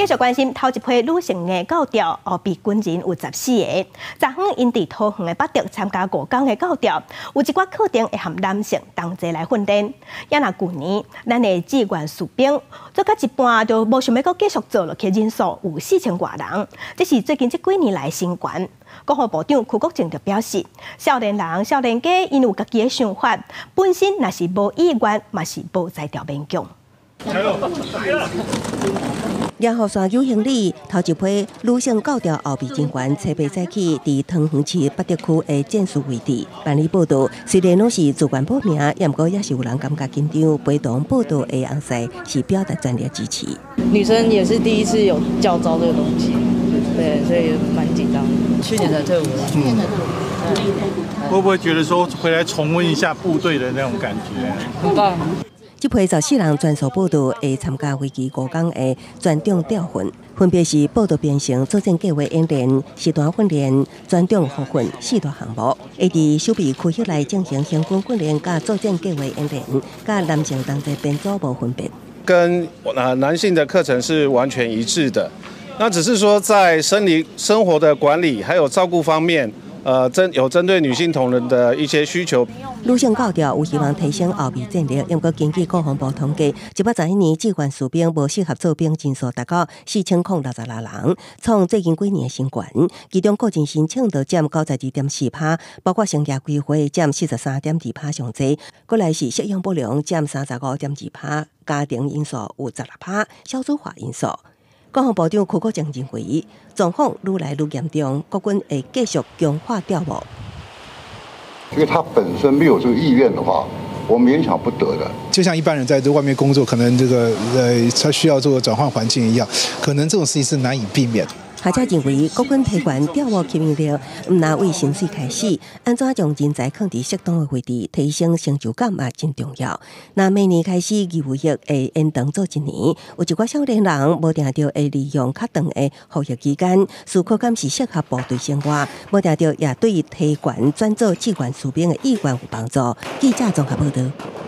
繼續關心頭一批女性的教調後備軍人有14個，昨昏𪜶佇桃園的八德參加5工的教調，有一寡課程會和男性同齊來訓練。也若舊年，咱的志願士兵做到一半就無想欲閣繼續做落去，人數有4000外人，這是最近這幾年來新懸。國防部長邱國正就表示，少年人、少年家𪜶有家己的想法，本身若是無意願，嘛是無才調勉強。野雨傘舉行禮，頭一批女性教調後備人員，初八早起佇桃園市八德區的戰術位置辦理報到。雖然攏是自願報名，毋過也是有人感覺緊張。陪同報到的翁婿是表達全力支持。女生也是第一次有教召這個東西，對，所以蠻緊張。去年才退伍。去年才退伍。會不會覺得說回來重溫一下部隊的那種感覺？很棒。這批14人全數報到，會參加為期5工的專長調訓，分別是報道編成、作戰計劃演練、實彈訓練、專長複訓四大項目。會佇守備區域內進行行軍訓練、佮作戰計劃演練，佮男性同齊編組無分別。跟男性的課程是完全一致的，那只是說在生理生活的管理還有照顧方面，有針對女性同仁的一些需求。女性教調有希望提升後備戰力，毋過根據國防部統計，111年志願士兵無適合做兵人數達到4066人，創最近幾年的新懸。其中個人申請就佔92.4趴，包括生涯規劃佔43.2趴上濟，過來是適應不良佔35.2趴，家庭因素有16趴，少子化因素。國防部長邱國正認為，狀況愈來愈嚴重，國軍會繼續強化調募。因為他本身沒有這個意願的話，我勉強不得的。就像一般人在這外面工作，可能這個他需要做個轉換環境一樣，可能這種事情是難以避免。學者認為，國軍提懸調募吸引力，毋但為薪水開始，按怎將人才囥佇適當的位置，提升成就感也真重要。若明年開始義務役會延長做一年，有一寡少年人無定著會利用較長的服役期間，思考敢是適合部隊生活，無定著也對提懸轉做志願士兵的意願有幫助。記者綜合報道。